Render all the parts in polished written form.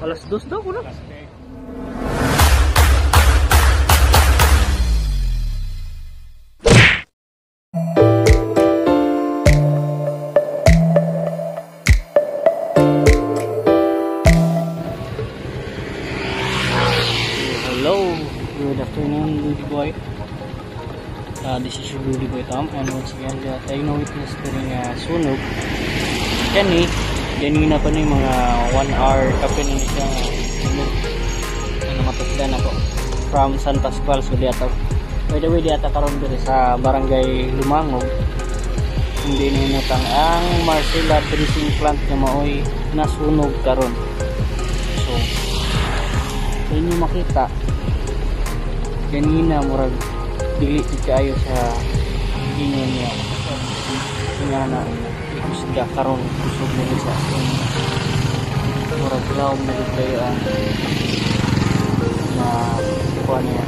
Alas 2 daw kuno. Hello, good afternoon, Rudy Boy. This is your Rudy Boy Tom, and once again, tayo na witness during sunog. Kani, ganina pa ni mga 1 hour kape na siya sunog. Ano matukdan ako from San Pascual, so diata. By the way, diata karon diri sa Barangay Lumangog. Hindi nimutang ang Marcela Dressing Plant nga maoy nasunog karon. So, inyo makita ganina murag dili kaayo sa ingon niya nga na ikusga karon kusog na sa murag lawom na kayo ang na kuha niya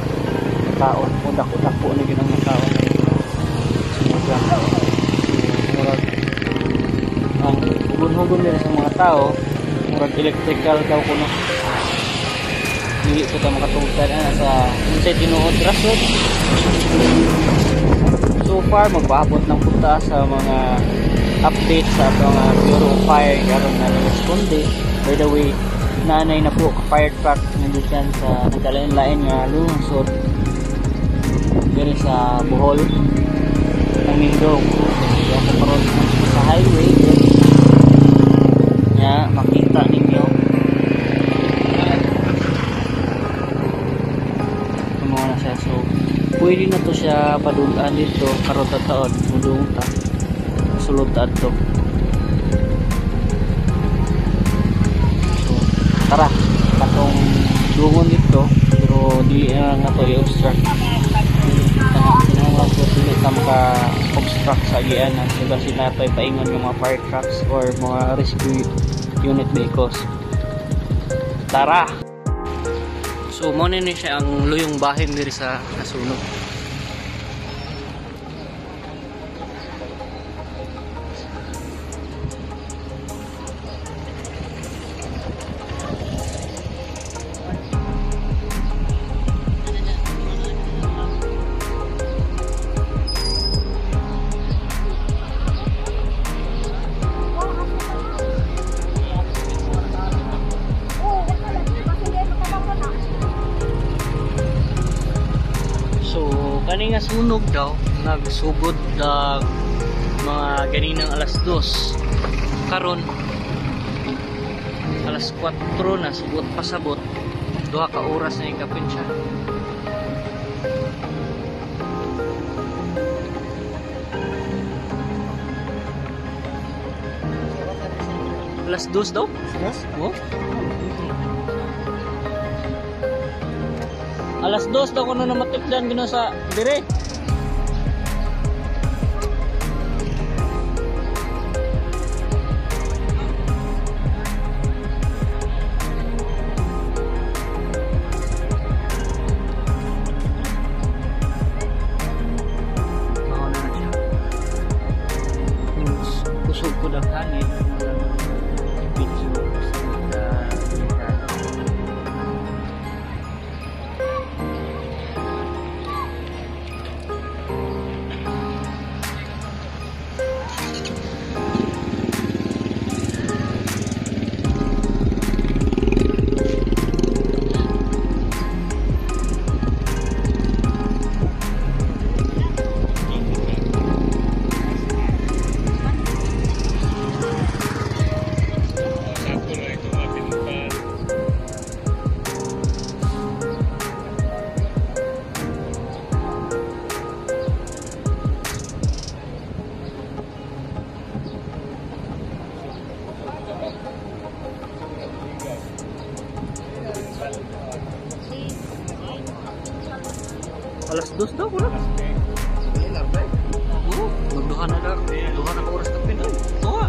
nakaon o dako-dako na yun ang nakaon sunugan. Murag ang hugon-hugon nila sa mga tao murag electrical daw kuno. Dili ko ta makatungtad na sa unsay tinuod rason. So far magpaabot ng punta sa mga update sa atong Bureau of Fire karon na responde. By the way, naanay na po fire truck nandiyan sa nagkalain-lain nga lungsod diri sa Bohol ng Mindong. So, ako karon sa highway nya makita ninyo na siya. So pwede na to siya padulaan dito karon ta taon mudung ta sulod ta adto. So tara katong dungon dito pero dili na nga to i-obstruct. Kinahanglan ko dili ta maka obstruct sa agianan diba sila pa paingon ng mga fire trucks or mga rescue unit vehicles. Tara. So mo ni siya ang luyong bahin diri sa nasunog. So kani nga sunog daw nagsugod mga ganinang alas 2 karon alas 4 na sugot pasabot 2 ka oras na yung kapin siya. Alas 2 daw? Yes. Oh? Alas 2 daw kuno na matipdan gino sa dire. Mao na siya. Kusog ko daghanin video sa Alas 2 daw kuno. Oh, magduha na lang. Duha na ka oras kapin. Tuwa.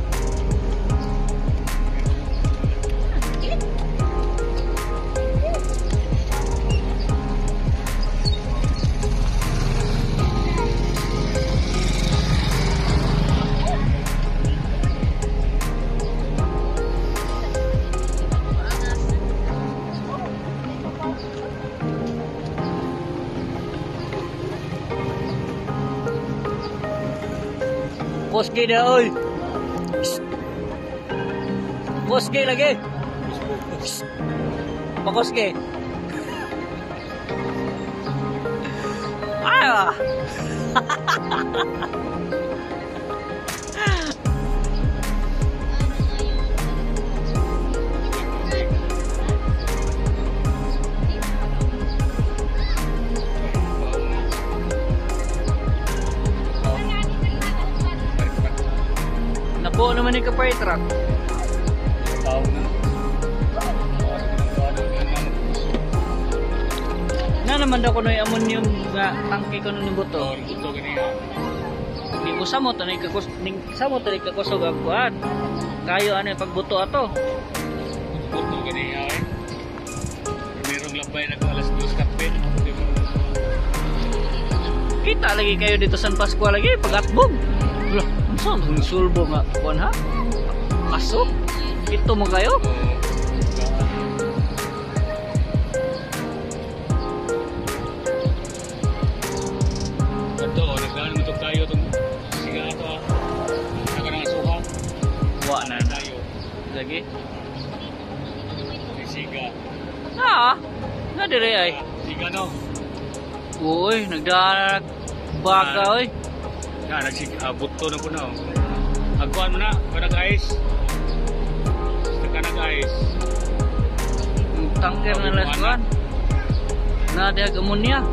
Pakoski na, oy. Shh. Pakoski lagi. Shh. Pakoski. Ah! Nabuo naman ni ka-fire truck. Na naman daw kuno yung ammonium nga tangke kuno ni buto. Ito ganyan. Di mo samo tanay kakus ning samo tanay kakusog ang kuan. Kayo ano yung pagbuto ato. Buto ganyan eh. Merong labay na 2:00 kape. Kita lagi kayo dito San Pascual lagi pagatbog. Wala, unsa ang sulbo nga kuan ha? Aso? Ito mo kayo? Ito, nagdaan mo itong tayo itong siga ito ah. Naka ng asuha. Wa na Tayo. lagi. May siga. Ah, na dire ay. Siga no. Uy, nagdaan baka oy. Na, nagsig, buto na po na. Oh. Agkuhan mo na, kanag ice. Basta kanag ice. Ang tangker na las kuan. Na diag ammonia.